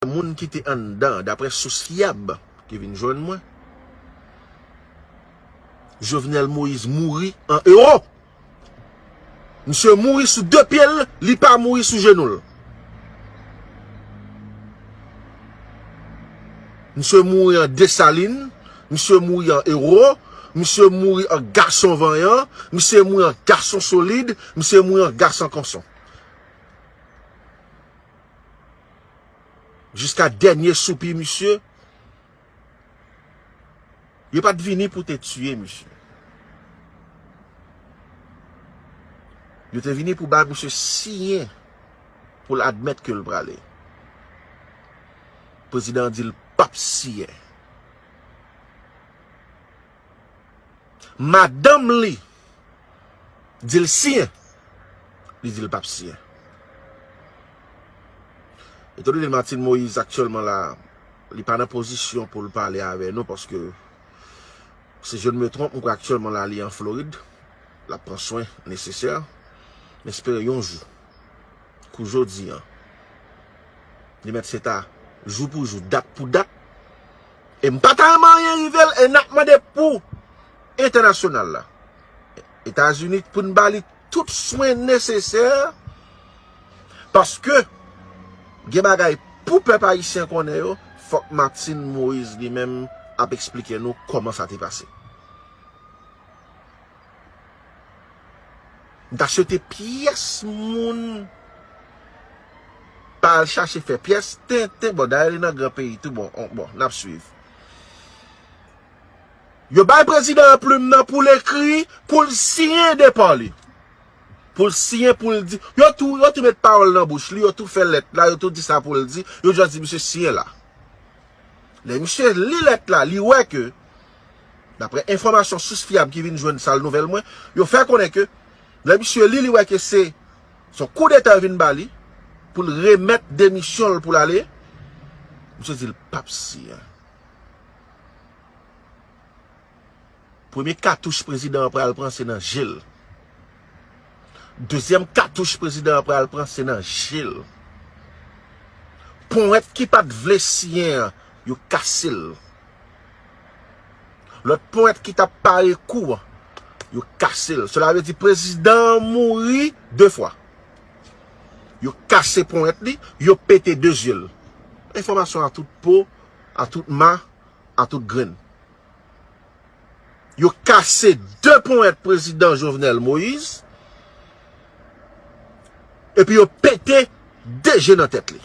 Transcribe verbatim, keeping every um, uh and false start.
moun ki te anndan, daprè sous fyab ki vin jwenn mwen, Jovenel Moïse mouri an ewo. Misye mouri sou de pye l, li pa mouri sou jenou l. Misye mouri an Desalin, misye mouri an ewo, misye mouri an gason vanyan, misye mouri an gason solid, misye mouri an gason konson. Jiska dènye soupi misye, yo pa t vini pou te tiye misye. Yo te vini pou bay misye siyen pou l admèt ke l prale. Prezidan an di l p ap siyen. Madanm li di l siyen, li di l p ap siyen. Etandone Martine Moïse aktyèlman la, li pa nan pozisyon pou l pale avè nou, paske, si je ne me trompe, mwen kwè aktyèlman la, li an Florid. L ap pran swen nesesè. M espere yon jou, kou jodi an, li mèt se ta jou pou jou, dat pou dat. E m pa ta renmen anyen rive l, e n ap mande pou entènasyonal la, Etazini, pou n ba li tout swen nesesè, paske gen bagay pou pèp ayisyen konnen yo, fòk Martine Moïse li menm ap eksplike nou kòman sa te pase. M ta swete pyès moun pa al chache fè pyès tenten. Bon, dayè li nan gran peyi tou, bon, on, bon, n ap swiv. Yo bay prezidan an plim nan pou l ekri, pou l siyen depa li. Pou l siyen, pou l di. Yo tou, yo tou met pawòl nan bouch li, yo tou fè lèt la, yo tou di sa pou l di, yo jis di misye siyen la. Lè misye li lèt la, li wè ke, daprè enfòmasyon sous fyab ki vin jwenn sal nouvèl mwen, yo fè konnen ke, lè misye li, li wè ke se, se yon koudeta yo vin ba li, pou l remèt demisyon l pou l ale, misye di l p ap siyen. Premye katouch prezidan an pral pran, se nan je l. Dezyèm katouch prezidan an pral pran, se nan je l. Ponyèt ki pa t vle siyen an, yo kase l. Lòt ponyèt ki t ap pare kou an, yo kase l. Sela vle di prezidan an mouri de fwa. Yo kase ponyèt li, yo pete de zye l. Enfòmasyon a tout po, a tout ma, a tout grenn. Yo kase de ponyèt prezidan Jovenel Moïse, epi yo pete de je nan tèt li.